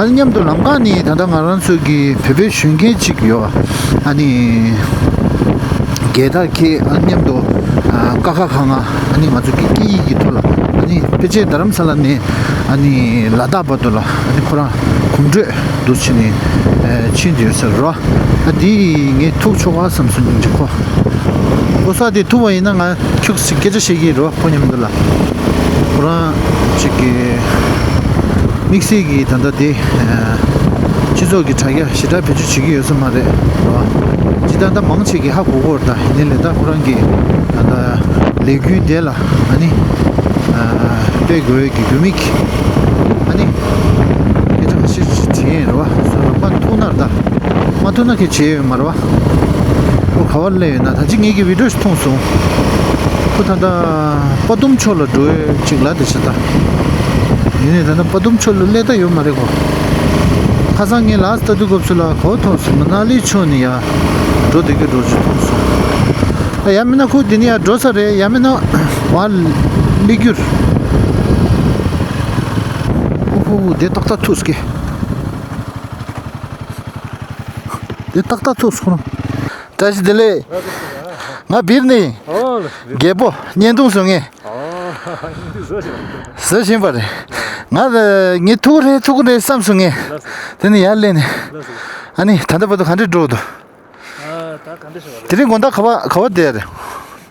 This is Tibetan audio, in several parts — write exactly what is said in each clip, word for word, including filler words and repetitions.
ཨ་ནི་མཉམ་དུ་ལམ་ཁ་ནས་ད་ལྟ་ང་རང་ཚོ་གི་བོད་པའི་གཞོན་སྐྱེས་གཅིག་ཡོད། ཨ་ནི་རྒྱལ་དར་འཁྱེར། ཨ་ནི་མཉམ་དུ་ཨ་ཀ་ཁ་ག་ང་། ཨ་ནི་ང་ཚོ་གི་སྐད་ཡིག་གི་ཐོག་ལ། ཨ་ནི་ཕལ་ཆེར་རྡ་རམ་ས་ལ་ནས་ཨ་ནི་ལ་དྭགས་བར་དུ་ལ། ཨ་ནི་ཁོ་རང་གོམ་བགྲོད་འདུག་བྱས་ནས་ཨ་ཕྱིན་ཡོད་ཟེར་རོ། ཨ་འདི་ངས་ཐུག་ཆོག་ག་བསམ་སོང་། སྙིང་རྗེ་ཁོ། ཁོ་ས་དེ་ཐུག་པ་ཡིན་ན་ང་ཁྱུག་ཅིག་སྐད་ཆ་བཤད་ཀྱི་རོ། ཁོ་མཉམ་དུ་ལ། ཁོ་རང་ཅིག་གི་དམིགས་བསལ་གྱི་ད་ལྟ་དེ་ཨ་སྤྱི་ཚོགས་ཀྱི་དྲ་རྒྱ་ཞེ་དྲག་བེད་སྤྱོད་བྱེད་ཀྱི་ཡོད་ས་མ་རེད་རོ། ཅི་ད་ལྟ་མང་ཆེ་གི་ཧ་གོ་གོ་རེད། ད་ཡིན་ནའི་ལས་ད་ཁོ་རང་གི་ད་ལྟ་ལས་འགུལ་དེ་ལ་ཨ་ནི་ཨ་སྤེལ་དགོས་ཀྱི་དགོས་དམིགས། ཨ་ནི་སྐད་ཆ་ཁ་ཤས་ཤིག་དྲན་རེད་བ། སོ་ལམ་ཁ་ཐུག་ན་རེད། ད་མ་ཐུག་ན་ཁྱེད་བྱས་ཡོད་མ་རེད་བ། ཁོ་ག་བར་སླེབས་ཡོད་ན། ད་ཅི་ངེད་ཀྱི་བི་ཌིའོ་ཞིག་མཐོང་སོང་། ཁོ་ད་ལྟ་དཔའ་གཏུམ་ཕྱོགས་ལ་འགྲོ་ཡོད་ཅིག་ལ། དེ་ཆ་ད་ཡིན་ནའི་ད་ལྟ་དཔའ་གཏུམ་ཕྱོགས་ལ་སླེབས་ད་ཡོད་མ་རེད་ཁོ། ཁ་སང་ངས་ལ་སི་ལྟ་དུས་སྐབས་སུ་ལ་གོ་མཐོང་སོང་། མ་ན་ལི་ཕྱོགས་ནས་ཡར་འགྲོ་བསྡད་ཀྱི་འགྲོ་ཅིག་མཐོང་སོང་། ཡང་མིན་ན་ཁོ་དེ་ནས་ཡར་འགྲོ་ས་རེད། ཡང་མིན་ན་བར་སླེབས་རྒྱུར། ཧུ་ཧུ་ཧུ། དེ་ཏག་ཏག་ཐུག་སྐད། དེ་ཏག་ཏག་ཐུག་སོང་། བཀྲ་ཤིས་བདེ་ལེགས། ང་སྦིར་ནས། ཨོ་ལེ། རྒད་པོ་བརྙན་ཐུང་བཟོ་མཁན། ཨོ་ཡིན་དུས་བཟོ་བཞིན། བཟོ་བཞིན་པ་རེད། ང་ངས་ཐུག་རེད་ཐུག་རེད་བསམ་སོང་ངས། ལགས་སོ། དེ་ནས་ཡར་སླེབས་ནས། ལགས་སོ། ཨ་ནི་ད་ལྟ་བར་དུ་ག་འདྲས་འགྲོ་འདུག་ཨ་ད་ག་འདྲ་ཞིག་རེད། དེ་རིང་དགོང་དག་ག་བ་ག་བ་བསྡད་རེད།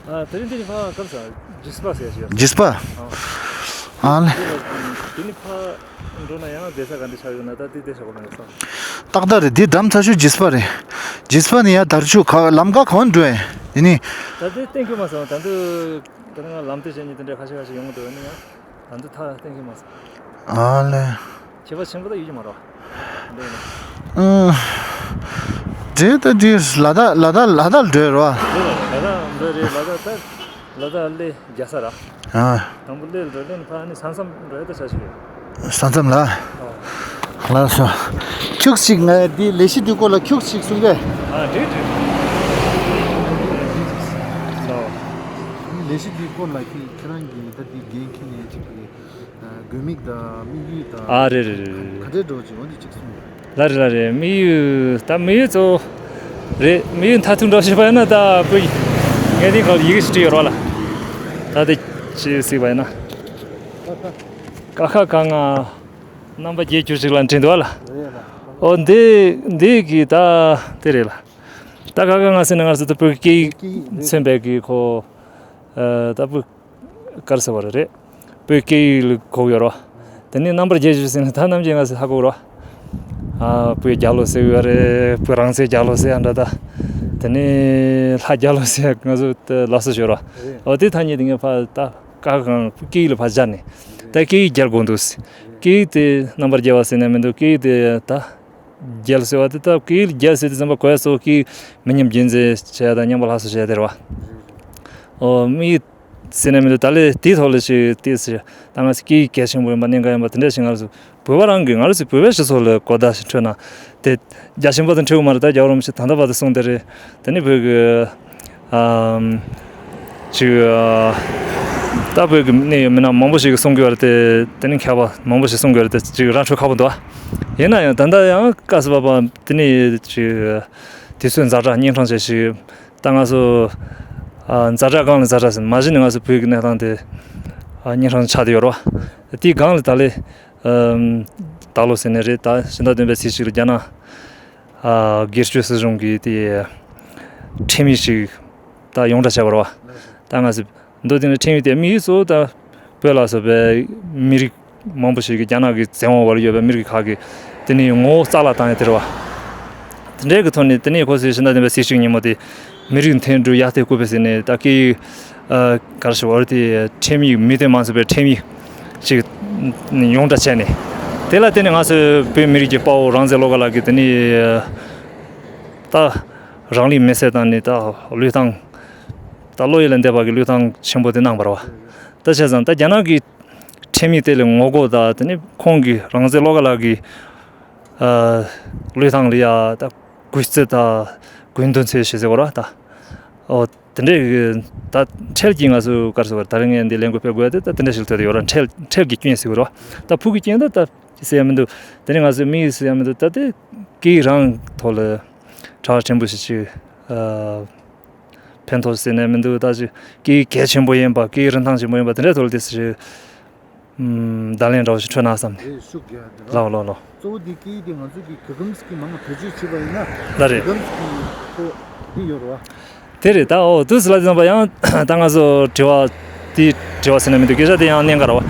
ཨ་དེ་རིང་འདི་ནི་ཕ་ག་རེ་ཟ། ཇིས་པ་ཟེར་ཞིག་ཡོད། ཇིས་པ། ཨ་ལེ། དེ་ནི་ཕ་འགྲོ་ན་ཡང་བསྡད་ས་ག་འདྲ་ཆགས་ཡོད་ན། ད་དེ་བསྡད་ས་གོ་ན་ཡོད་ས། ཏག་ཏག་རེད། འདི་འགྲམ་ཚ་ཤོས་ཇིས་པ་རེད། ཇིས་པ་ནས་ཡར་དར་ཆུ་ག་ལམ་ཁ་གང་འགྲོ་ཡིན་ནི། ད་དེ་གཏན་འཁེལ་མ་སོང་། ད་འདི་ད་ང་ལམ་སྟོན་བྱེད་མཁན་དེ་འདྲ་ཁ་ཤས་ཁ་ཤས་ཡོང་གི་འདུག་ཡིན་ན་ཡང་། ད་འདི་ཐག་གཏན་འཁེལ་མ་སོང་། ཨ་ལེ། ཁྱད་པར་ཆེན་པོ་ད་ཡོད་ཀྱི་མ་རེད་བ། འདི་ཡིན་ན། ཨང་། འདྲེ་ད་འདི་ལ་དྭགས་ལ་དྭགས་ལ་དྭགས་འགྲོ་རེད་བ། འདི་ལ་དྭགས་འདི་རེད། ལ་དྭགས་ད་ལ་དྭགས་སླེ་རྒྱལ་ས་ར། ཨ། དང་པོ་སླེ་འགྲོ་སླེ་ནས་ཕར་ནི་ས་མཚམས་འགྲོ་ཡ་ད་ཆ་ཞིག་རེད། ས་མཚམས་ལ། ཨ། ལགས་སོ། ཁྱུག་ཅིག་ང་འདི་ལས་གཞི་འདི་སྐོར་ལ་ཁྱུག་ཅིག་གསུང་གས། ཨ་འགྲིག་འགྲིག་ལགས། ལས་གཞི་འདི་སྐོར་ལ་ཁྱེད་ཁྱེད་རང་གིས་ད་འདི་འགན་འཁྱེར་ནས་ཅིག་གི། དགོས་དམིགས་དང་དམིགས་ཡུལ་དང་། ཨ་རེད་རེད་རེད། ག་འདྲའི་འགྲོ་ཅིག་འོ་འདི་ཅིག་གསུངས་ཡོད། ལ་རེད་ལ་རེད། དམིགས་ཡུལ་ད་དམིགས་ཡུལ་གཙོ་བོ་རེད། དམིགས་ཡུལ་མཐར་ཐུག་འགྲོ་ཤེས་པ་ཡིན་ན་ད་བུ་ངས་དེ་ག་ལ་ཡི་གེ་ཞིག་བྲིས་ཡོད་རོགས་ལ། ད་དེ་ཅི་གཟིགས་པ་ཡིན་ན། ཀ་ཁ་ག་ང་རྣམ་པར་རྒྱལ་གྱུར་ཅིག་ལ་བྲིས་འདུག་ལ། འོ་འདི་འདི་གི་ད་དེ་རེད་ལ། ད་ཀ་ཁ་ག་ང་ཟེར་ན་ང་ཚོ་ད་བོད་ཀྱི་སྐད་ཡིག་མཚོན་པའི་གི་ཁོ། ད་བོད། ག་རེ་ཟེར་བ་རེད། བོད་སྐད་ཡིག་ལ་གོ་གི་ཡོད་རེད་བ། དེ་ནས་རྣམ་པར་རྒྱལ་གྱུར་ཟེར་ནས་ད་རྣམ་རྒྱལ་ང་ཚོ་ཧ་གོ་གི་རེད་བ། ཨ་བོད་རྒྱལ་ལོ་ཟེར་གི་ཡོད་རེད། བོད་རང་བཙན་རྒྱལ་ལོ་ཟེར་ཡ་འདྲ། ད་དེ་ནས་ལྷ་རྒྱལ་ལོ་ཟེར་ཡ་ང་ཚོ་ད་ལབ་སྲོལ་ཞིག་ཡོད་རེད་བ། འོ་དེ་ཐ་སྙད་དེ་ངས་ཕར་ད་ཀ་ཁ་ག་ང་སྐད་ཡིག་ལ་ཕར་སྦྱར་ནས། ད་སྐད་ཡིག་རྒྱལ་དགོས་འདུག་སྐད་ཡིག་དེ་རྣམ་པར་རྒྱལ་བ་ཟེར་ན་མི་འདུག་སྐད་ཡིག་དེ་ད་རྒྱལ་ཟེར་བ་དེ་ད་སྐད་ཡིག་རྒྱལ་ཟེར་དུས་ཙམ་པ་གོ་ཡ་གཙོ་བོ་སྐད་ཡིག་མི་ཉམས་རྒྱུན་འཛིན་བྱེད་ཡ་དང་མཉམ་པ་སླར་གསོ་བྱེད་ཡ་དེ་རེད་བ། ཨོ་དམིགས་ཡུལ་ཟེར་ན་མི་འདུག་ད་ལས་དེའི་ཐོག་ལ་ཞིག་ཏོག་ཙམ་ད་ང་ཚོ་སྐད་ཡིག་གལ་ཆེན་པོ་ཡིན་པ་གནད་འགག་ཡིན་པ་དེ་འདྲ་ཞིག་ང་ཚོ་བོད་པ་རང་གིས་ང་ཚོ་བོད་པའི་སྤྱི་ཚོགས་ལ་གོ་བརྡ་ཞིག་འཕྲོད་ན་དེ་རྒྱ་ཆེན་པོ་དང་འཕྲད་ཀྱི་མ་རེད། ད་རྒྱལ་བ་རིན་པོ་ཆེ་ད་ལྟ་བར་དུ་གསུངས་དེ་རེད། དེ་ནི་བོད་ཀྱི་ཨམ་ཅིག་ཨ་ད་བོད་ཀྱི་གནད་ཡོད་མི་སྣ་མང་པོ་ཞིག་གིས་གསུང་གི་ཡོད་རེད་དེ། དེ་ནི་མཁས་པ་མང་པོ་ཞིག་གསུང་གི་ཡོད་རེད་དེ། ཅིག་ར་འཕྲོད་ཁག་པོ་འདུག་ཡིན་ན་ཡང་ད་ལྟ་ཡང་སྐབས་སུ་བབ་པ་དེ་ནི་ཅིག་དུས་ཚོད་ཛ་དྲག་གཉན་འཕྲང་ཅན་ཞིག་ད་ང་ཚོ་ཨ་ཛ་དྲག་སྒང་ལ་ཛ་དྲག་ཟེར། མ་གཞི་ནས་ང་ཚོ་བོད་ཀྱི་གནས་སྟངས་དེ་ཨ་གཉན་འཕྲང་ཆགས་བསྡད་ཡོད་རེད་བ། དེའི་སྒང་ལ་ད་ལས་ཨམ་ད་ལོ་ཟེར་ནས་རེད། ད་ཕྱི་ཟླ་བདུན་པའི་ཚེས་གཅིག་ལ་རྒྱ་ནག་ཨ་སྒེར་གཅོད་སྲིད་གཞུང་གིས་དེ་ཁྲིམས་ཡིག་ཞིག་ད་ཡོངས་བསྒྲགས་བྱས་པ་རེད་བ། ད་ང་ཚོ་མདོ་དེ་ནས་ཁྲིམས་ཡིག་དེ་དམིགས་ཡུལ་གཙོ་བོ་ད་བོད་ལ་སོགས་པའི་མི་རིགས་མང་པོ་ཞིག་གིས། རྒྱ་ནག་གི་བཙན་དབང་འོག་ལ་ཡོད་པའི་མི་རིགས་ཁག་གི་དེ་ནས་ངོ་བོ་རྩ་བརླག་བཏང་ཡ་དེ་རེད་བ། དེ་འདྲའི་གི་ཐོག་ནས་དེ་ནས་ཁོ་ཚོས་ཕྱི་ཟླ་བདུན་པའི་ཚེས་གཅིག་ཉིན་མོ་དེ་མི་རིགས་མཐུན་སྒྲིལ་ཡར་ཐོན་སྐུལ་བའི་ཟེར་ནས། ད་སྐད་ཡིག་ཨ་ག་རེ་ཞུ་དགོས་རེད། དེ་ཁྲིམས་ཡིག་མི་དོན་མ་འཛིན་པའི་ཁྲིམས་ཡིག་ཅིག་ཡོངས་བསྒྲགས་བྱས་ནས། དེ་ལ་བརྟེན་ནས་ང་ཚོའི་བོད་མི་རིགས་ཀྱི་དཔའ་བོ་རང་བཙན་བློ་དགའ་ལགས་ཀྱིས་དེ་ནས་ད་རང་ལུས་མེར་སྲེག་བཏང་ནས་ད་བློས་བཏང་། ད་བློ་ཡུལ་ལས་འདས་པ་གི་བློས་བཏང་ཆེན་པོ་དེ་གནང་བ་རེད་བ། ད་བྱས་ཙང་ད་རྒྱ་ནག་གི་ཁྲིམས་ཡིག་དེ་ལ་ངོ་རྒོལ་དང་། དེ་ནས་ཁོང་གིས་རང་བཙན་བློ་དགའ་ལགས་ཀྱི་ཨ་བློས་བཏང་ལ་ཡ་ད་གུས་བརྩི་དང་གུས་འདུད་འཚོལ་ཞེས་ཟེར་བ་རེད་བ། ད་ཨོ་ དེ་འདྲའི་གི་ད་འཕྲལ་གྱི་ང་ཚོ་ག་རེ་ཟེར་བ་རེད། ད་རིང་ངས་འདི་ལས་འགུལ་སྤེལ་དགོས་ཡ་དེ་ད་དེ་འདྲ་ཞིག་ཐོན་དེ་ཡོད་ར། འཕྲལ་འཕྲལ་གྱི་རྐྱེན་ཟེར་དགོས་ར། ད་ཕུགས་ཀྱི་རྐྱེན་ད་ད་ཟེར་ཡ་མི་འདུག་དེ་ནས་ང་ཚོའི་དམིགས་ཡུལ་ཟེར་ཡ་མི་འདུག་ད་དེ་སྐད་ཡིག་རང་ཐོག་ལ་གྲགས་ཆེན་པོ་ཞིག་ཅིག་ཨ་ཕན་ཐོགས་ཟེར་ནས་མི་འདུག་ད་ཅིག་སྐད་ཡིག་གལ་ཆེན་པོ་ཡིན་པ། སྐད་ཡིག་རིན་ཐང་ཆེན་པོ་ཡིན་པ་དེ་འདྲའི་ཐོག་ལ་དེ་ཟེར། ཨུམ། བརྡ་ལན་འདྲ་བོ་ཞིག་འཕྲོད་ན་བསམ་ནས། རེད། ཤུགས་རྒྱག་འདི་ར། ལགས་ལགས་ལགས། གཙོ་བོ་འདི་སྐད་ཡིག་འདི་ང་ཚོ་གི་གུ་གུམ་སི་གི་མང་བ་བེད་སྤྱོད་བྱེད་པ་ཡིན་ན། ལགས་རེད། གུ་གུམ་སི་གི་ཁོ་འདི་ཡོད་རེད་བ། དེ་རེད་ད། འོ་དུས་ལ་བསམ་པ་ཡང་ད་ང་ཚོ་དྲི་བ་དེ་དྲི་བ་ཟེར་ན་མི་འདུག་སྐད་ཆ་དེ་ཡང་གནད་འགག་རེད་བ།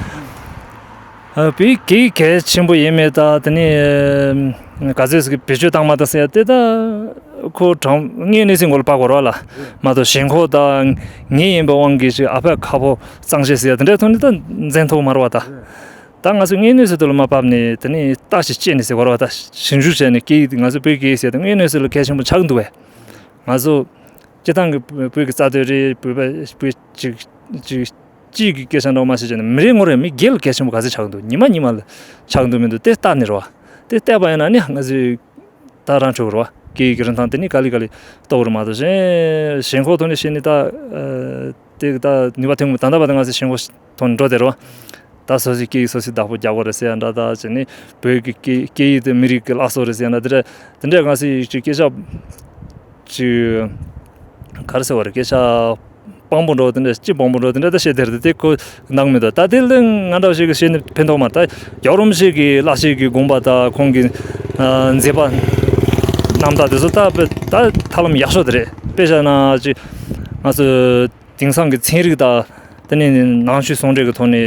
ཨ་བོད་ཡིག་གལ་ཆེན་པོ་ཡིན་མེད་ད་དེ་ནི་ག་ཚོད་ཀྱི་བེད་སྤྱོད་བཏང་མ་བཏང་ཟེར་ཡ་དེ་ད་ཁོ་དྲང་དངོས་གནས་སེམས་ཁོ་ལ་དཔག་དགོས་རེད་བ་ལ། མ་གཏོགས་ཞེན་ཁོག་དང་ངེས་ཡིན་པའི་དབང་གིས་ཅིག་ཨ་ཕའི་ཁ་ཕོ་གཙང་བྱེད་ཟེར་ཡ་དེ་འདྲའི་ཐོག་ནས་ད་འཛིན་ཐུབ་མ་རེད་བ་ད། ད་ང་ཚོ་དངོས་གནས་སུ་དུ་ལ་མ་བབས་ནས་དེ་ནས་ལྟ་ཞིག་བྱས་ནས་ཟེར་བ་རེད་བ་ད། ཞིབ་འཇུག་བྱས་ནས་སྐད་ཡིག་ང་ཚོ་བོད་སྐད་ཡིག་ཟེར་ཡ་དེ་དངོས་གནས་སུ་ལ་གལ་ཆེན་པོ་ཆགས་འདུག་བས། ང་ཚོ་སྤྱི་བཏང་གི་བོད་ཀྱི་རྩ་དོན་རེད། བོད་པ་བོད་ཅིག་ཅིག་སྤྱིའི་གི་སྐད་ཆ་འདྲ་བོ་མ་བཤད་ཀྱང་ནི་མི་རེ་ངོ་རེ་མི་སྒེར་ལ་གལ་ཆེན་པོ་ག་ཚོད་ཆགས་འདུག་ཉི་མ་ཉི་མ་ལ་ཆགས་འདུག་མི་འདུག་དེ་ལྟ་ནི་རེད་བ། དེ་བལྟས་པ་ཡིན་ན་ནི་ང་ཚོས་ད་རང་ཆོག་རེད་བ། སྐད་ཡིག་གི་རིན་ཐང་དེ་ནི་ག་ལེ་ག་ལེ་རྟོགས་རེད་མ་གཏོགས་གཞན་ཞེན་ཁོག་ཐོག་ནས་བཤད་ནི་ད་ཨ་དེ་ད་ནུས་པ་ཐོན་གི་མི་ད་ལྟ་བར་དུ་ང་ཚོས་ཞེན་ཁོག་ཐོག་ནས་འགྲོ་བསྡད་རེད་བ། ད་སོ་སོའི་སྐད་ཡིག་སོ་སོས་བདག་པོ་རྒྱག་དགོས་རེད་ཟེར་ཡ་འདྲ་ད་བྱས་ནི་བོད་ཀྱི་སྐད་སྐད་ཡིག་དེ་མི་རིགས་ཀྱི་བླ་སྲོག་རེད་ཟེར་ཡ་འདྲ་དེ་འདྲ་དེ་འདྲ་ང་ཚོས་ཅིག་སྐད་ཆ་ཅིག་ག་རེ་ཟེར་བ་རེད། སྐད་ཆ་དཔང་པོ་འདྲ་བོ་དེ་འདྲ་སྤྱི་དཔང་པོ་འདྲ་བོ་དེ་འདྲ་ད་བཤད་དེ་རེད་དེ་ཁོ་གནང་མི་འདུག་ད་དེ་ལས་ང་འདྲ་བོ་ཞིག་གིས་བཤད་ནི་ཕན་ཐོགས་མ་རེད། ད་རྒྱལ་བ་རིན་པོ་ཆེ་གི་བླ་ཆེན་གྱི་དགོངས་པ་དང་ཁོང་གི་ཨ་མཛད་པ་རྣམ་དག་དེ་ཚོ་ད་དཔེ་ད་ཐབས་ལམ་ཡག་ཤོས་དེ་རེད། དཔེ་བཞག་ན་ཅིག་ང་ཚོ་དེང་སང་གི་ཚན་རིག་དང་དེ་ནས་ནང་ཆོས་ཟུང་འབྲེལ་གྱི་ཐོག་ནས་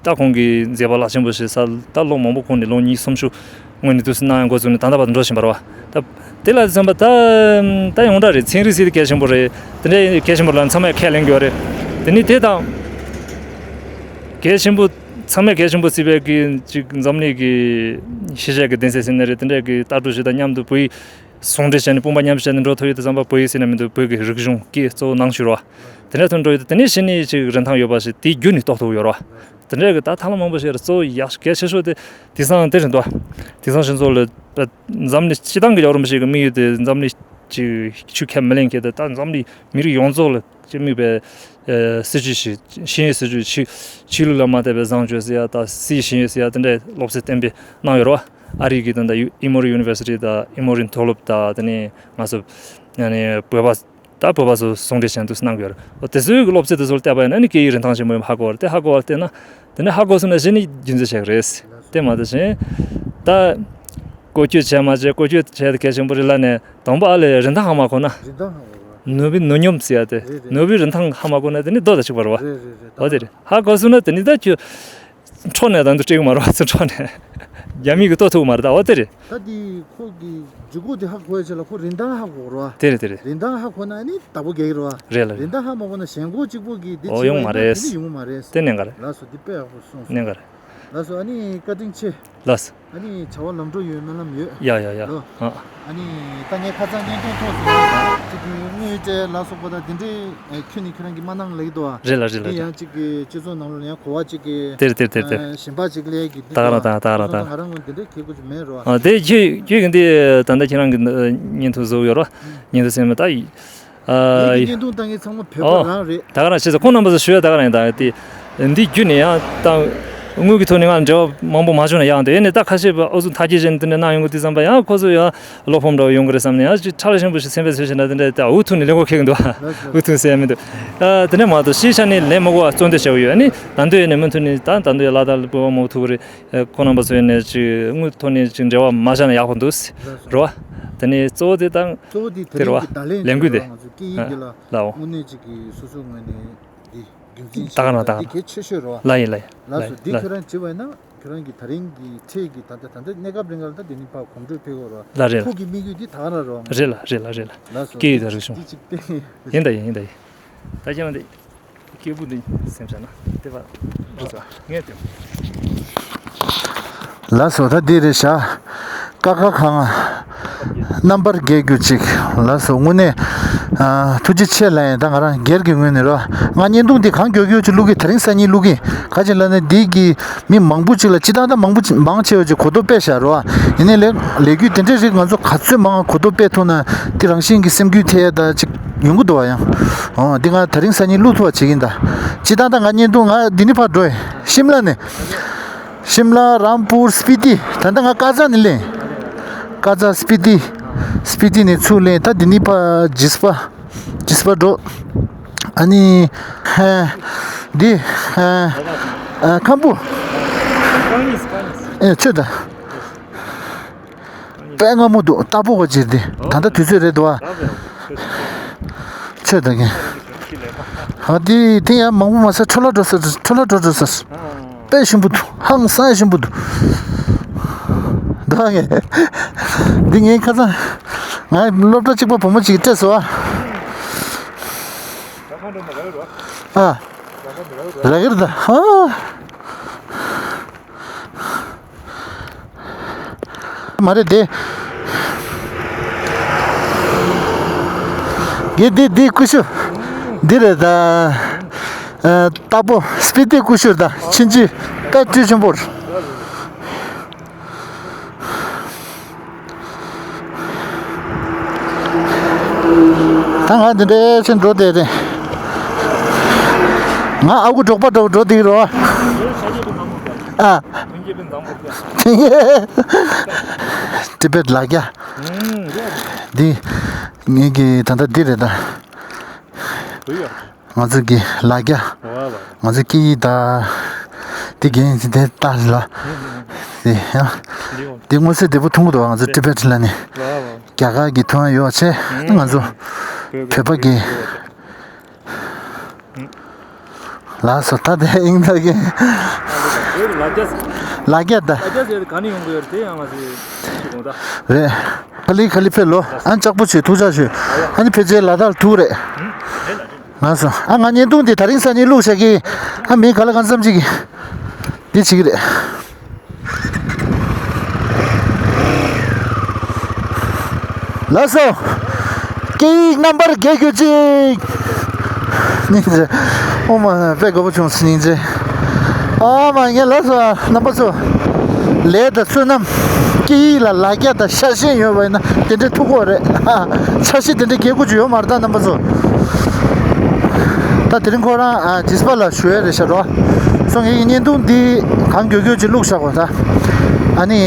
ད་ཁོང་གི་མཛད་པ་རླབས་ཆེན་པོ་ཞིག་ས་ད་ལོ་མང་པོ་གོང་ནས་ལོ་ཉི་ཤུ་སུམ་ཅུ་སྔོན་ནས་དུས་སུ་གནང་ཡང་འགོ་བཙུགས་ནས་ད་ལྟ་བར་དུ་འགྲོ་བཞིན་པ་རེད་བ། ད་དེ་ལ་བསམ་པ་ད་ད་ཡོངས་གྲགས་རེད། ཚན་རིག་ཟེར་དེ་གལ་ཆེན་པོ་རེད། དེ་འདྲའི་གལ་ཆེན་པོ་ལ་ཚང་མས་ཁས་ལེན་དགོས་རེད། དེ་ནི་དེ་དང་གལ་ཆེན་པོ་ཚང་མས་གལ་ཆེན་པོ་བརྩི་བའི་གི་ཅིག་འཛམ་གླིང་གི་ཤེས་བྱ་གི་གདན་སའི་ཟེར་ནི་རེད། དེ་འདྲའི་གི་ལྟ་གྲུབ་ཞིག་དང་མཉམ་དུ་བོད་ཡིག་ཟུང་འབྲེལ་བྱས་ནས་དཔུང་པ་མཉམ་གཤིབ་བྱས་ནས་འགྲོ་ཐུབ་ཡོད་དུས་ཙམ་པ་བོད་ཡིག་ཟེར་ན་མི་འདུག་བོད་ཀྱི་རིག་གཞུང་སྐད་གཙོ་བོ་ནང་ཞུགས་རོགས། དེ་འདྲ་ཐོག་འགྲོ་ཡོད་དུས་དེ་ནས་གཞི་ནས་ཅིག་རིན་ཐང་ཡོད་པ་ཞིག་དེའི་རྒྱུ་ནས་རྟོགས་ཐུབ་ཡོད་རོགས། དེ་འདྲ་གི་ད་ཐབས་ལམ་མང་པོ་ཞིག་རེད། གཙོ་བོ་ཡག་གལ་ཆེ་ཤོས་དེ་དེང་སང་དེ་རེད་འདུག་དེང་སང་སྤྱི་ཚོགས་ལ་འཛམ་གླིང་སྤྱི་བཏང་གི་རྒྱལ་བ་རིན་པོ་ཆེ་གི་དམིགས་ཡུལ་དེ་འཛམ་གླིང་ཅིག་ཆུ་ཁ་མི་ལེན་མཁན་དེ་ད་འཛམ་གླིང་མི་རིགས་ཡོངས་རྫོགས་ལ་ཅིག་དམིགས་པའི་ཨ་སྲིད་ཇུས་ཤིག་ཤེས་ཡོན་སྲིད་ཇུས་ཆོས་ཆོས་ལུགས་ལ་མ་ལྟོས་པའི་བཟང་སྤྱོད་ཟེར་ཡ་དང་སྲིད་ཤེས་ཡོན་ཟེར་ཡ་དེ་འདྲའི་སློབ་ཚན་གཏན་འབེབས་གནང་ཡོད་རེད་བ། ཨ་རི་གི་ད་ལྟ་ཨི་མོ་རི་ཡུ་ནི་ཝར་སི་ཊི་དང་ཨི་མོ་རི་མཐོ་སློབ་དང་དེ་ནས་ང་ཚོ་ཡང་ནས་བོད་པ་ད་བོད་པ་ཚོ་ཟུང་འབྲེལ་བྱས་འདུག་གནང་གི་ཡོད་རེད། འོ་དེ་ཚོའི་གི་སློབ་ཚན་དེ་ཚོ་ལ་བལྟས་པ་ཡིན་ན་ནི་སྐད་ཡིག་རིན་ཐང་ཆེན་པོ་ཡིན་ཧ་གོ་བ་རེད། དེ་ཧ་གོ་བ་བལྟས་ན་དེ་ནི་ཧ་གོ་སོང་ན་གཞི་ནས་རྒྱུན་འཛིན་བྱེད་ཀྱི་རེད། དེ་མ་གཏོགས་གཞན་ད་བཀོལ་སྤྱོད་བྱས་མ་བྱས། བཀོལ་སྤྱོད་བྱས་དེ་གལ་ཆེན་པོ་རེད་ལབ་ནས་དང་པོ་ཨ་ལས་རིན་ཐང་ཧ་མ་གོ་ན། རིན་ཐང་ཧ་གོ་བ། ནོར་བུའི་ནོར་སྙོམས་ཟེར་ཡ་དེ། རེད་རེད། ནོར་བུའི་རིན་ཐང་ཧ་མ་གོ་ན་དེ་ནི་རྡོ་དང་གཅིག་པ་རེད་བ། རེད་རེད་རེད། འོ་དེ་རེད། ཧ་གོ་སོང་ན་དེ་ནི་ད་ཁྱོད་འཕྲོ་ནས་ད་འདུག་སྤྲད་གི་མ་རེད་བ། ཚུར་འཕྲོ་ནས་རྒྱ་མི་གིས་ལྟོ་ཐུག་མ་རེད་ད། འོ་དེ་རེད། ད་དེ་ཁོ་གི་ལྗིད་ཁོག་དེ་ཧ་གོ་ཡ་ཆེད་ལ་ཁོ་རིན་ཐང་ཧ་གོ་རེད་བ། དེ་རེད་དེ་རེད། རིན་ཐང་ཧ་གོ་ན་ནི་བདག་པོ་རྒྱག་གི་རེད་བ། རེད་ལ་རེད། རིན་ཐང་ཧ་མ་གོ་ན་ཞེན་ཁོག་གཅིག་པོ་གིས་དེ་འོ་བྱས་ཡོང་མ་མ་རེད། དེ་ནི་ཡོང་མ་རེད། དེ་གནད་འགག་རེད། ལགས་སོ། འདི་དཔེ་ཡག་པོ་གསུངས་སོང་། གནད་འགག་རེད། ལགས་སོ། ཨ་ནི་བཀའ་དྲིན་ཆེ། ལགས་སོ། ཨ་ནི་བྱ་བ་ལམ་འགྲོ་ཡོད་སྨོན་ལམ་ཡོད། ཡ་ཡ་ཡ། ལོ། ཨ། ཨ་ནི་ད་ངས་ཁ་སང་བརྙན་ཐུང་ཐོག་སོང་། ཅིག་གི་དངུལ་སྤྲད་ལ་སོགས་པ་དང་དེ་འདྲའི་ཁྱོད་ནི་ཁྱོད་རང་གིས་མ་གནང་ལབ་ཀྱི་འདུག་ཨ། རེད་ལ་རེད་ལ་དེ་རེད། ཡང་ཅིག་གི་སྤྱི་ཚོགས་ནང་ལོགས་ལ་ཡང་གོ་བ་ཅིག་གི། དེ་རེད་དེ་རེད་དེ་རེད། གཞན་པ་ཅིག་ལས་ཀྱི་འདི་ད་ག་རང་ད་ག་རང་ད་ག་རང་ད། ང་རང་ངོས་འདི་འདྲའི་གལ་དགོས་ཅིག་མེད་རོ། ཨ་དེ་ཁྱོད་ཁྱོད་ཀྱི་འདི་ད་ལྟ་ཁྱེད་རང་གི་བརྙན་ཐུང་བཟོ་ཡོད་རོ། བརྙན་ཐུང་ཟེར་མི་ད་ཡིན། ཨ། ངེད་ཀྱི་བརྙན་ཐུང་ལྟ་མཁན་ཚང་མ་བོད་པ་ཨོ། རང་རེད། ད་ག་རང་བྱས་ཙང་ཁོང་རྣམ་པ་ཚོ་ཞུ་ཡ་ད་ག་རང་ཡིན། ད་དེ་འདི་བརྒྱུད་ནས་ཡང་ད་དངུལ་གྱི་ཐོག་ནས་ང་ལ་འབྲེལ་བ་མང་པོ་མ་བྱུང་ན་ཡག་འདུག་ཡིན་ནའི་ད་ཁ་ཤས་པ་ཨུ་ཚུགས་མཐའ་སྐྱེལ་བྱས་ནས་དེ་འདྲ་གནང་ཡོང་གི་དུས་ཙམ་པ་ཡང་ཁོ་ཚོ་ཡང་བློ་ཕམ་འདྲ་བོ་ཡོང་གི་རེད་བསམ་ནས་ཡང་ཅིག་ཁྲག་ལས་ཆེན་པོ་ཞིག་སེམས་པའི་ཚོད་བྱས་ན་དེ་འདྲ་ད་འུ་ཐུག་ནས་ལས་འགུལ་འཁྱེར་གི་འདུག་ཨུ་ཐུག་ཟེར་ཡ་མི་འདུག་ཨ་དེ་འདྲ་མ་གཏོགས་ཕྱིའི་ཆ་ནས་ལན་མི་དགོས་པ་གཙོ་འདོན་བྱས་པ་ཡོད། ཨ་ནི་ད་འདོད་ཡོད་ནས་མུ་མཐུད་ནས་ད་ད་འདོད་ཡོད་ལ་ད་ལ་སྤོབས་པ་མོ་ཐུག་གི་རེད། ཁོང་རྣམ་པ་ཚོ་ཡིན་ནས་ཅིག་དངུལ་ཐོག་ནས་ཅིག་འབྲེལ་བ་མ་བྱས་ན་ཡག་པོ་འདུག་རེད་བ། དེ་ནས་གཙོ་བོ་དེ་དང་གཙོ་བོ་དེ་དེ་རེད་བ། དེ་རིང་གི་བརྡ་ལན་ལས་འགུལ་དེ་ང་ཚོ་སྐད་ཡིག་འདི་ལ་ལའོ། དངོས་གནས་ཅིག་གི་སོ་སོའི་ངོས་ནས་འདི་རྒྱུན་འཛིན་བྱེད་ད་ག་ན་ད་ག་ན་འདི་གལ་ཆེ་ཤོས་རེད་བ། ལ་ཡིན་ལ་ཡིན། ལགས་སོ། འདི་ལ་ཁྱོད་རང་བྱེད་པ་ཡིན་ན་ཁྱོད་རང་གི་ད་རིང་གི་འཕྲལ་གྱི་ད་ལྟ་ད་ལྟ་གནས་སྐབས་རིང་ལ་ད་འདི་ནི་ཕར་གོམ་བགྲོད་ཕེབས་དགོས་རེད་བ། ལ་རེད་ལ། ཁོ་གི་དམིགས་ཡུལ་འདི་ད་ག་ན་རེད་བ། རེད་ལ་རེད་ལ་རེད་ལ། ལགས་སོ། སྐད་ཡིག་དང་རིག་གཞུང་འདི་ཅིག་བསྟན། ཡིན་ད་ཡིན་ཡིན་ད་ཡིན། ད་ཁྱེད་རང་འདི། སྐད་སྦུག་འདི་སེམས་བྱས་ན་དེ་བ་རུ་ཚ་ངས་དེ། ལགས་སོ། ད་འདི་རེད་བཞག་ཀ་ཁ་ག་ང་། རྣམ་པར་རྒྱལ་གྱུར་ཅིག་ལགས་སོ། དངོས་གནས། ཨ། ཐུགས་རྗེ་ཆེ་ལབ་ཡིན། ད་ང་རང་སྒེར་གྱི་ངོས་ནས་རོ། ང་བརྙན་ཐུང་འདི་གང་མགྱོགས་མགྱོགས་ཅིག་བླུག་གི། དེ་རིང་སང་ཉིན་བླུག་གི། ག་ཅིག་ལབ་ན་འདི་གི་མི་མང་པོ་ཅིག་ལ་སྤྱིར་བཏང་ད་མང་པོ་ཅིག་མང་ཆེ་བ་ཅིག་གོ་རྟོགས་སྤེལ་བཞག་རོ། ཡིན་ནའི་ལས་ལས་འགུལ་དེ་འདྲའི་རིགས་ང་ཚོ་ག་ཚོད་མང་གོ་རྟོགས་སྤེལ་ཐུབ་ན་དེ་རང་བཞིན་གྱི་སེམས་འགུལ་ཐེབས་ཡ་ད་ཅིག་ཡོང་གི་འདུག་བ། ཡང་། ཨོ། འདི་ང་དེ་རིང་སང་ཉིན་བླུག་ཐུབ་པ་བྱེད་ཀྱིན་ད། སྤྱིར་བཏང་ད་ང་བརྙན་ཐུང་ང་འདི་ནས་ཕར་འགྲོ་ཡི། ཤིམ་ལ་ནས། ཤིམ་ལ། རམ་པུར། སྤི་ཏི། ད་ལྟ་ང་ཀ་ཛ་ནས་སླེབས། ཀ་ཛ། སྤི་ཏི། སྤི་ཏི་ནས་ཚུར་སླེབས། ད་འདི་ནས་ཕར་ཇི་སི་པ། ཇི་སི་པ་འགྲོ། ཨ་ནི། ཧ། འདི། ཧ། ཨ། ཁམ་བུ། ཨེ། ཆོད་ད། དཔེ་སྔ་མོ་འདུག་རྟ་ཕོ་ག་ཅིག་དེ། ད་ལྟ་དུས་ཚོད་རེད་འདུག་ཨ། ཆོད་ད་གིན། ཨ། དེ་དེ་ཡང་མང་པོ་མ་ཟ། འཕྲོ་བརླག་འགྲོ་ས་རེད། འཕྲོ་བརླག་འགྲོ་འགྲོ་ས་རེད། དཔེ་ཞིམ་པོ་འདུག་ཧང་སང་ཞིམ་པོ་འདུག་ད་ངས་འདི་ངའི་ཁ་སང་ང་སློབ་གྲྭ་གཅིག་པ་བུ་མོ་གཅིག་གིས་སྤྲད་སོང་ཨ། ཨ། ར་གིར་ད། ཨ། མ་རེད་དེ། འདི་འདི་འདི་ཀུ་ཤུ། འདི་རེད་ད། ཨ། རྟ་ཕོ། སྤི་ཏི་ཀུ་ཤུ་ད། ཕྱིན་ཅི་དཔེ་བཀྲ་ཤིས་ཆེན་པོ། ད་ང་འདི་འདྲའི་ཕྱིན་འགྲོ་བསྡད་རེད། ང་ཨ་ཁུ་འབྲོག་པ་འདྲ་བོ་འགྲོ་བསྡད་རོ། ཨ། ཏི་བེད་ལ་རྒྱ། འདི་ངེད་ཀྱི་ད་ལྟ་འདི་རེད་ད། ང་ཚོ་གི་ལ་རྒྱ། ང་ཚོ་སྐད་ཡིག་དང་། དེ་རྒན་དེ་ལྟ་ལ། དེ་ཡང་། དེ་མངོན་གསལ་དོད་པོ་མཐོང་གི་འདུག་ང་ཚོ་ཏི་བེད་ལ་ནི། རྒྱ་གར་གྱི་ཐོན་ཡོད་ཆེ། ང་ཚོ་བོད་པ་གི། ལགས་སོ། ད་དེ་ཨིང་ད་གི། ལ་རྒྱ། ལ་རྒྱ་ད། ལ་རྒྱ་ཟེར་ག་ནས་ཡོང་གི་ཡོད་རེད། དེ་ཡང་ང་ཚོ་ཅིག་དགོངས་དག་རེད། ཁ་ལི་ཁ་ལི་ཕེ་ལོ། ཨ། ལྕགས་པོ་ཆེ་ཐུགས་ཅག་ཆེ། ཨ་ནི་ཕལ་ཆེར་ལ་དྭགས་ཐུག་རེད། ང་སོ། ཨ། ང་བརྙན་ཐུང་འདི་དེ་རིང་སང་ཉིན་བླུགས་བཞག་གི། ཨ། མི་ག་ལ་གང་འཚམ་ཅིག་གིས་འདི་བྱེད་ཀྱི་རེད། ལགས་སོ། སྐད་ཡིག་རྣམ་པར་རྒྱལ་གྱུར་ཅིག་སྙིང་རྗེ། ཨོ་མ། དཔེ་དགའ་པོ་བྱུང་སྙིང་རྗེ། ཨ་མ། ངས་ལགས་སོ་རྣམ་པ་ཚོ། ལས་དང་བསོད་ནམས། སྐད་ཡིག་ལ་ལ་རྒྱ་དང་ཤ་ཞེན་ཡོད་པ་ཡིན་ན་དེ་འདྲའི་ཐུག་གོ་རེད། ཨ། འཆར་གཞི་དེ་འདྲའི་རྒྱལ་ཁུག་ཅིག་ཡོད་མ་རེད་ད་རྣམ་པ་ཚོ། ད་དེ་རིང་ཁོ་རང་ཨ་ཇིས་པ་ལ་ཞུ་ཡ་རེད་ཤག་རོ། སོ་ངེད་ཀྱི་བརྙན་ཐུང་འདི་གང་མགྱོགས་མགྱོགས་ཅིག་བླུགས་བཞག་གོ་ད། ཨ་ནི་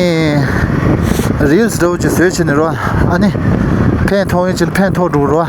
རིལ་སི་འདྲ་བོ་ཅིག་བཟོས་བྱས་ནས་རོ། ཨ་ནི་ཕན་ཐོགས་ཡིན་ཅིག་ཕན་ཐོགས་འགྲོ་རོ།